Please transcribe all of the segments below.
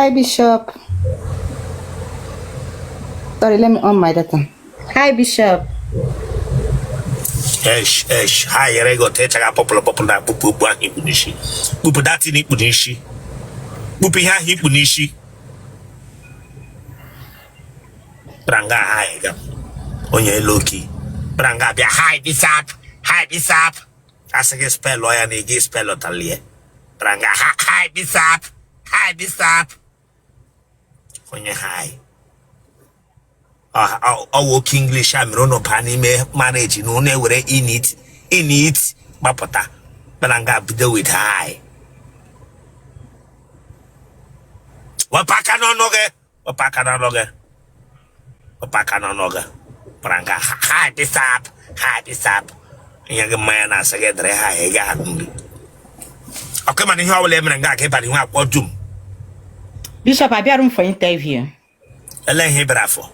Hi, Bishop. Sorry, let me on my data. Hi, Bishop. Esh, esh, ha yere gị otu ịchaga pọpụlụ pọpụlụ na kpupu okpu ahụ i kpu n'isi. Kpupu that thing i kpu n'isi. Kpupu ihe ahụ i kpu n'isi. Branga hi ga. Onye loki. Branga bịa hi bishop, hi bishop. Asị gị spell ya na ị gị spell talie. Branga hi bishop, hi bishop. Onye hi. Ọ wụ oke English a mere ụnụ baa n'ime marriage na ụnụ ewere init init gbapụta branga bido with hi. Wepụ aka n'ọnụ gị. Wepụ aka n'ọnụ gị. Wepụ aka n'ọnụ gị. Branga hi bishop, hi bishop. Nye gị mmanya na-asị gị dịrị ha ị ga-aṅụ nri. Ọkụ mana ihe ọbụla e mere nga ka ịbara ihu akwụkwọ dum. Bishop, abịara m for interview. Ele ihe ị bịara for?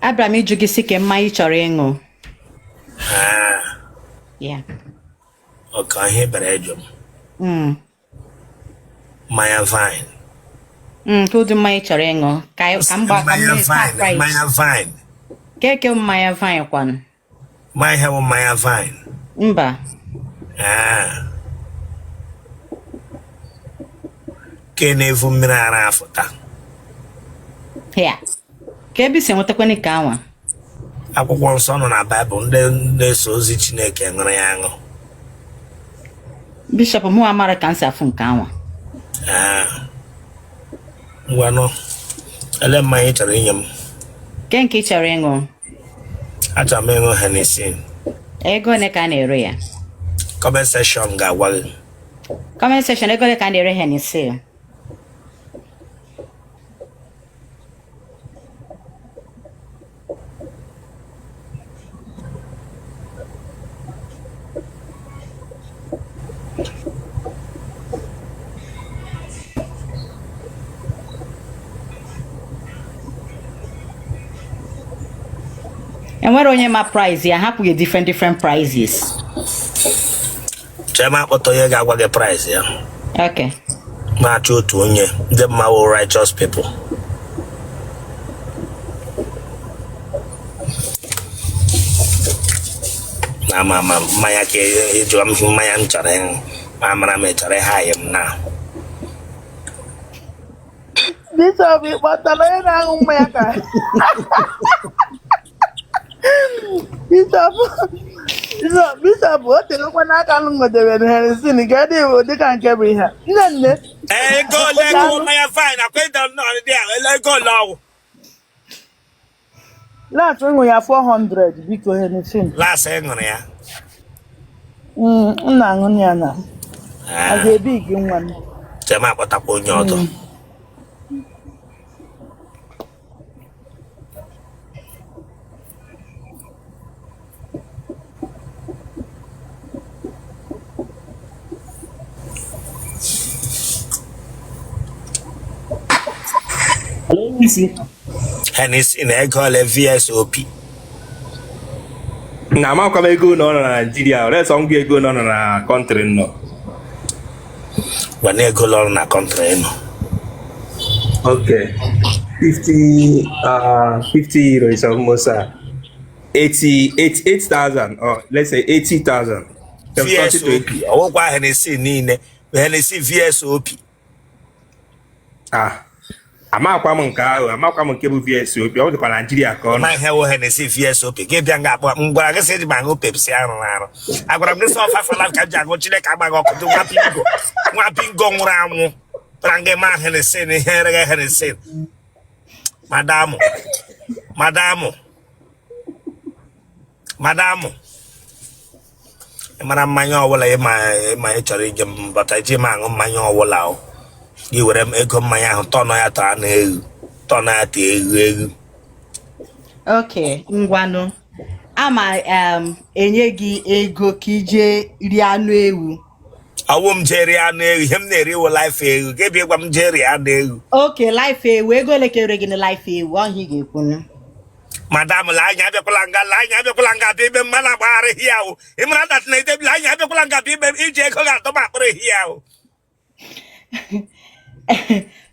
Abịara m ịjụ gị sị ke mmanya ị chọrọ ịṅụ. Ah, Yeah. ọka ihe ị bịara ịjụ m. Mmanya vine. Ke ụdị mmanya ị chọrọ ịṅụ ka m gba ka m Mmanya mee vine, price. mmanya vine. Keke mmanya vine kwanụ. Ma ihe bụ mmanya vine. Mba. Ah. Ke na-evu mmiri ara afụta. Ya. Ka ebe i si enwetakwanụ nke anwa. Akwụkwọ nsọ nọ na Baịbụl ndị na-eso ozi Chineke ṅụrụ ya aṅụ. Bishop mụ amara ka m si afụ nke anwa. Ah. Ngwanụ, ele mmanya ị chọrọ inye m? Ke nke ị chọrọ ịṅụ? Achọrọ m ịṅụ Hennessy. Ego ole ka a na-ere ya? Comment section ga-agwa gị. Comment section ego ole ka a na-ere Hennessy? Enwere onye ma price ya hapụghị different different prices. Chee ma akpọta onye ga-agwa gị price ya. Okay. Na-achọ otu onye ndị mma wụ righteous people. Na ama ama mmanya ka ị jụọ m mmanya m chọrọ ịṅụ ma amara m ị chọrọ ịha m na. Bishop ị kpọtara onye na-aṅụ mmanya ka Bishop Bishop Bishop o tegokwa n'aka m nwetara Hennessy nke dị dịka nke bụ ihe a. Nne nne Ego ole ka mmanya vine akwa ịda nnọọ dị a ego ole ọ wụ last ṅụ ya 400 biko Hennessy. Last ị ṅụrụ ya? M na-aṅụ ya na Ah. a ga-ebi gị nwa m. Chee ma akpọtakwa onye ọzọ. Isi. Hennessy na ego ole VSOP? Na amakwa m ego na ọ nọ na Naịjirịa, resọ ngwa ego na ọ nọ na country nọ. Gwa na ego ole ọ nọ na country nọ. Okay. 50 euro is almost 80, 88,000 or let's say 80,000. VSOP, ọ wụkwa Hennessy niile, Hennessy VSOP. Ah, amakwa m nke ahụ, amakwa m nke bụ VSOP, ọ dịkwa Naijiria ka ọ nọ. Ma ihe wụ Hennessy VSOP, gị bịa nga akpọ m gwara gị sị eji m aṅụ Pepsi arụrụ arụ. Agwara m gị sị ọ Five Alive ka m ji aṅụ Chineke agbaghị ọkụ dị nwa bingo nwa bingo nwụrụ anwụ bara nga ma Hennessy na ihe ereghe Hennessy. Madamụ madamụ madamụ ị mara mmanya ọbụla ịma ịma ị chọrọ ije m bata eji m aṅụ mmanya ọbụla o gị were m ego mmanya ahụ tọnụ ya taa na ewu tọnụ ya taa ewu ewu. Okay, ngwanụ ama enye gị ego ka i jee rie anụ ewu. Ọwụ m jee rie anụ ewu, ihe m na-eri wụ live ewu. Gị bịa gwa m jee rie anụ ewu. Okay, live ewu ego ole ka ere gị na live ewu ọhịa ị ga-ekwunu? Madam lee anya abịakwala nga lee anya abịakwala nga bịa ime mmanụ agbagharị hi ahụ ị mara that na edebila anya abịakwala nga bịa ime iji ego ga-atọ m akpịrị hi ahụ.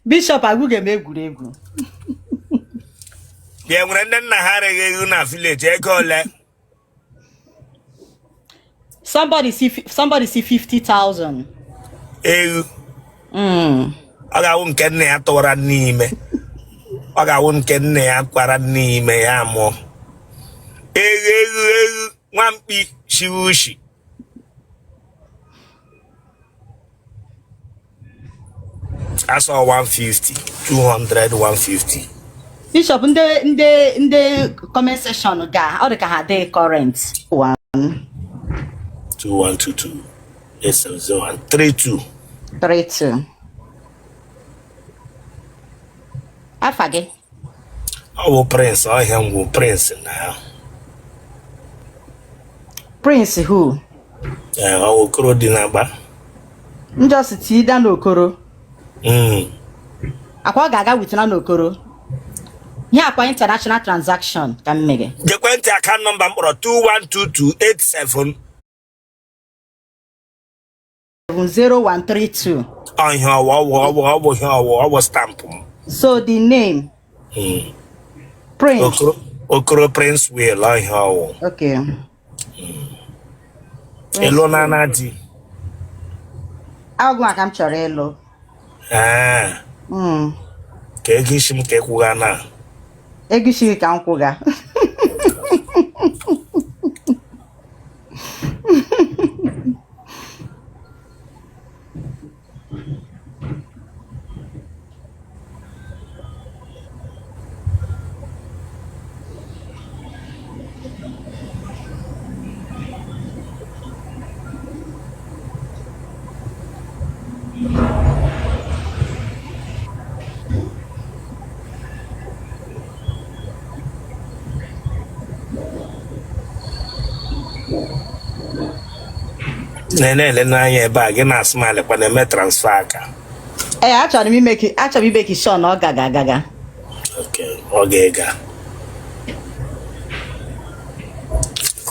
Bishop agwụghị m egwuregwu. Bịa, nwere ndị nna ha reghị ewu na village ego ole? Somebody see 50,000. Ewu. Ọ ga-awụ nke nne ya tụwara n'ime, ọ ga-awụ nke nne ya kwara n'ime ya mụọ. Ewu, ewu, ewu, nwamkpi shiwe ushi. Asọ 150, 200, 150. Bishop, ndị comment section ga ọ dị ka ha dị current. 1. 2122 870 32. 3 2. Afa gị? Ọ bụ Prince ọhịa ngwụ Prince na. Prince who? Ee, ọ bụ Okoro dị na-agba. Njọsi tida n'Okoro. Akwa ọ ga-aga with na n'Okoro. Ihe akwa international transaction ka m mere. Gekwentị account number m kpọrọ 212287 0132. Ọhịa ọwụ ọwụ ọwụ ọwụ ihe ọwụ ọwụ stamp m. So the name Prince. Okoro, Okoro Prince Will ọhịa ọwụ. Okay. Ịlụ na na di? Agwụ ka m chọrọ ịlụ. Ee. Ka ego isi m ka ịkwụga na. Ego isi gị ka m kwụga. Na-ele n'anya ebe a gị na smile kwa na-eme transfer aka. Ee, achọrọ m ime ka sure na ọ gaga agaga. Okay, ọ ga-ega.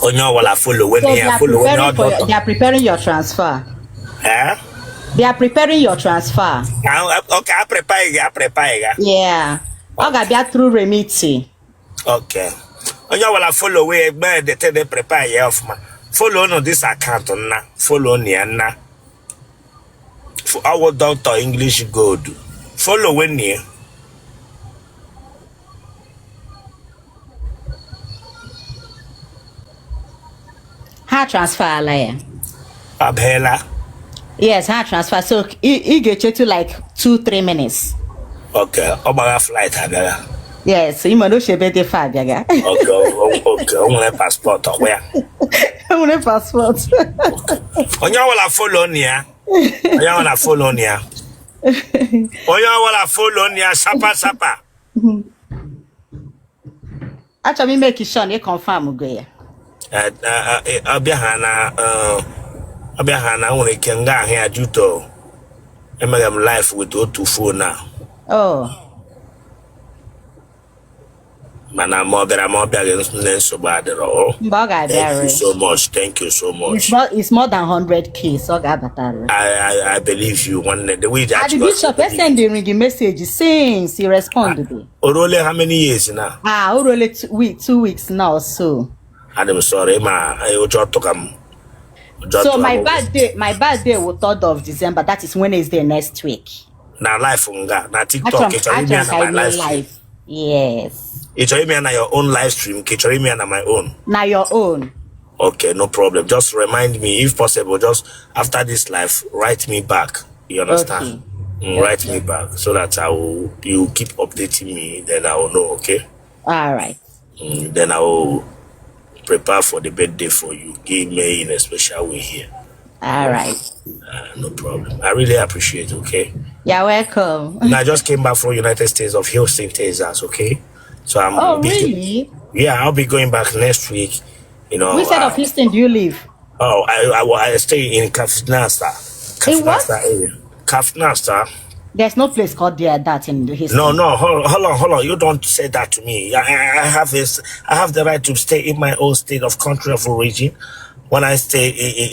Onye ọbụla follow So they ya are follow preparing ọdụ for your, ụtọ. they are preparing your transfer. Eh? They are preparing your transfer. Okay, a prepare gị, a prepare gị. Yeah. Ọ ga-abịa through Remiti. Okay. Onye ọbụla follow wee mee the thing dey prepare ya ọfụma. Follow nụ this account nna. Follow nụ ya nna. Ọwụ Dr. English Gold. Follow wen ya. Ha transfer ala ya. Abela. Yes, ha transfer. So ị ga-echetu like 2-3 minutes. Okay, ọ gbagha flight abịara. Yes, ị ma na ochie ebe dị fa abịaga. Okay, o nwere passport ọkwa ya. Enwere passport. Onye ọbụla follow nụ ya. Onye ọbụla follow nụ ya. Onye ọbụla follow nụ ya sapa sapa. Achọrọ m ime ka sure na ị confirm go ya. Ọbịa ha na ọbịa ha na nwere ike nga ahụ ya due to emeghe m live with otu phone a. Oh. Mana ma ọ bịara ma ọ bịaghị, nne, nsogbu adịrọ o. Mgbe ọ Thank you ga-abịarị. so much, thank you so much. It's more than 100K, so ọ ga-abatarị. I believe you, nwanne, the way Adi that you Bishop esendịrị gị message since he responded. O ruole how many years now? Ah, o ruole 2 weeks now or so. Adị m sorry ma ụjọ tụka m, ụjọ So tụka my m. birthday was 3rd of December. That is Wednesday next week. Na live nga na TikTok? Achọrọ Ị chọrọ ime ya achọrọ na ka my anyị mee live stream? live. Yes. Ị chọrọ ime ya na your own live stream ka ị chọrọ ime ya na my own? Na your own. Okay, no problem. Just remind me if possible. Just after this live, write me back. You understand? Okay. Write me back so that I will you keep updating me. Then I will know. Okay. All right. Then I will prepare for the birthday for you. Give me in a special way here. All right. No problem. I really appreciate it. Okay. You're welcome. And I just came back from United States of Houston, Texas. Okay. So I'm Oh, really? Yeah, I'll be going back next week. Which side of Houston do you live? Oh, I stay in Cafnasta. In what? Cafnasta area. Cafnasta. There's no place called there that in Houston. No, hold, hold on, hold on. You don't say that to me. I have this. I have the right to stay in my own state of country of origin. When I stay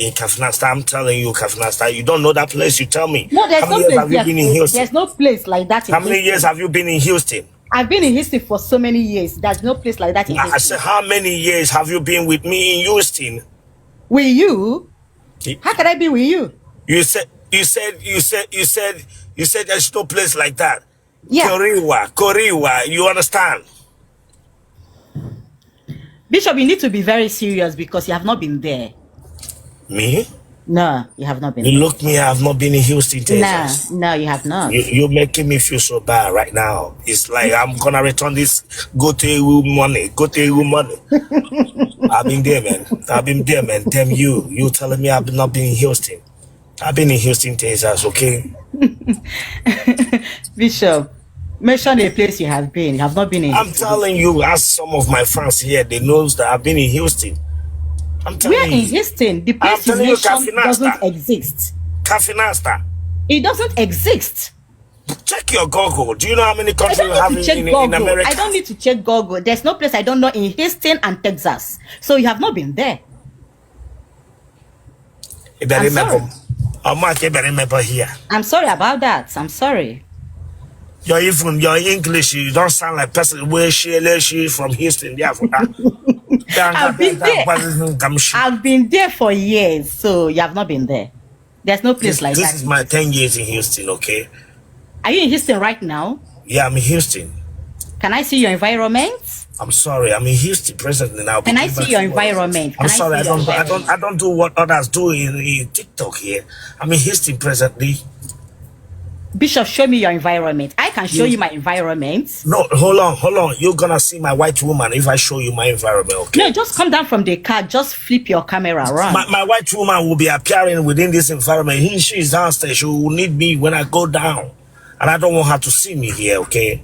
in Katsina, I'm telling you, Katsina, you don't know that place. You tell me. No, there's How many no years place have you there. been in Houston? There's no place like that in How many years Houston. have you been in Houston? I've been in Houston for so many years. There's no place like that in I Houston. said, how many years have you been with me in Houston? With you? How can I be with you? You said, you said, you said, you said, you said there's no place like that. Yeah. Koriwa, Koriwa, you understand? Bishop, you need to be very serious because you have not been there. Me? No, you have not been You there. look me, I have not been in Houston, No, Texas. no, you have not. You're making me feel so bad right now. It's like I'm gonna return this go to you money, go to you money. I've been there, man. I've been there, man. Damn you. You telling me I've not been in Houston. I've been in Houston, Texas, okay? Bishop, mention a place you have been. You have not been in I'm Houston. telling you, as some of my friends here, they knows that I've been in Houston. I'm Where telling in you. Houston? The I'm place you telling you, mentioned doesn't Cafinasta. exist. Cafinasta. It doesn't exist. Check your Google. Do you know how many I countries you don't have need to check in Google. I America? don't need to check Google. There's no place I don't know in Houston and Texas. So you have not been there. You better I'm sorry. remember. I'm you better remember here. I'm sorry about that. I'm sorry. Your even your English, you don't sound like person where she from Houston. Yeah, for that. I've been there. I've been there for years, so you have not been there. There's no place This, like this that. is my 10 years in Houston, okay? Are you in Houston right now? Yeah, I'm in Houston. Can I see your environment? I'm sorry, I'm in Houston presently now. Can I see your environment? I'm Can I sorry, see I your don't, I environment? don't, I don't do what others do in TikTok here. I'm in Houston presently. Bishop, show me your environment. I can show you my environment. No, hold on, hold on. You're gonna see my white woman if I show you my environment, okay? No, just come down from the car. Just flip your camera around. My white woman will be appearing within this environment. She is downstairs. She will need me when I go down. And I don't want her to see me here, okay?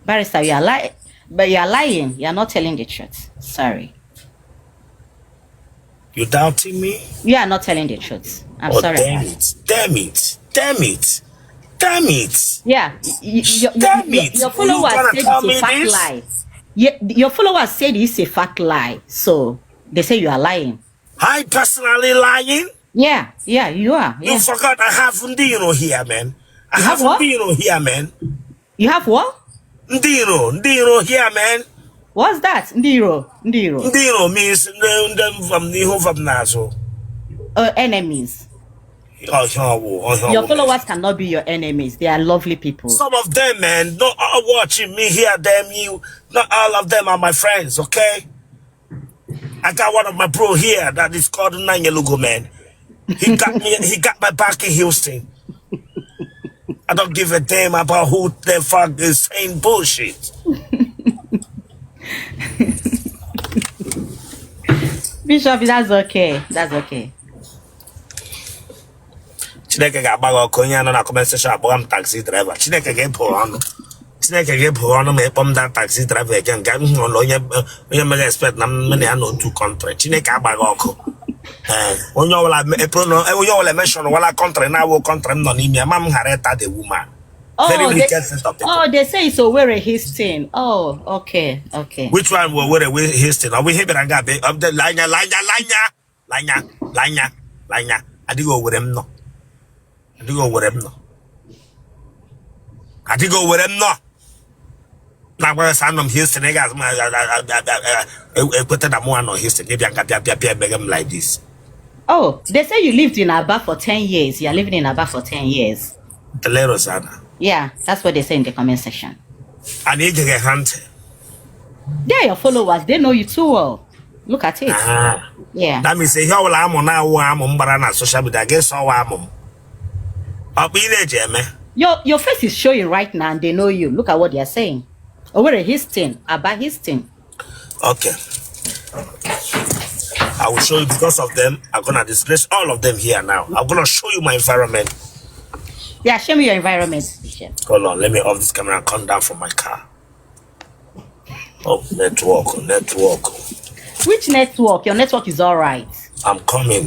Barrister, you are lying. But you are lying. You are not telling the truth. Sorry. You doubting me? You are not telling the truth. I'm Oh, sorry. damn it. Damn it. Damn it. Damn it. Yeah. Damn it. Your You followers gonna said tell it's a me fat this? lie. Yeah, your followers said it's a fat lie. So they say you are lying. I personally lying? Yeah, yeah, you are. You Yeah. forgot I have Ndino here, man. I You have have what? Ndino here, man. You have what? Ndino, Ndino here, man. What's that? Ndiro, Ndiro. Ndino means them from Niho from Nazo. Enemies. Oh, oh, Your followers cannot be your enemies. They are lovely people. Some of them, man, not all watching me here, damn you. Not all of them are my friends, okay? I got one of my bro here that is called Nanyalugo, man. He got me, he got my back in Houston. I don't give a damn about who the fuck is saying bullshit. Bishop, that's okay. That's okay. Chineke ga-agba gị ọkụ onye anọ na comment section akpọga m taxi driver. Chineke ga-ebụ ọnụ. Chineke ga-ebụ ọnụ ma ịkpọ m da taxi driver again. Nke m hụrụ na onye onye mere expect na m na ya n'otu country. Chineke agba gị ọkụ. Ee, onye ọbụla onye ọbụla mention wala country na-awụ country m nọ n'ime ya ma m ghara ịta the woman. Very Oh, they, wicked set of people. oh, they say it's Owerri Houston. Oh, okay, okay. Which one will were we Houston? Ọ bụ ihe bịara nga be lanya lanya lanya lanya lanya lanya adịghị owere m nọ. Adịghị owere m nọ. Adịghị owere m nọ. Na-agwa sị anọ m Houston ị ga-azụ m ekweta na mụ anọ Houston ịbịa nga bịa bịa bịa emeghe m like this. Oh, they say you lived in Aba for 10 years. You are living in Aba for 10 years. Tele Rosanna. Yeah, that's what they say in the comment section. A na-ege ha ntị. They are your followers. They know you too well. Look at it. Ah. Yeah. That means ihe ọbụla amụ na-awụ amụ m gbara na social media ga-eso ọwa amụ m. Ọ bụ ị na-eji eme. Your face is showing right now and they know you. Look at what they are saying. Owerri Houston, Aba Houston. Okay. I will show you because of them. I'm gonna disgrace all of them here now. I'm gonna show you my environment. Yeah, show me your environment, Bishop. Hold on, let me off this camera and come down from my car. Oh, network, network. Which network? Your network is all right. I'm coming.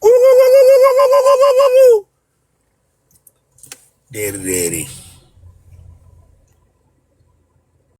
Deriri.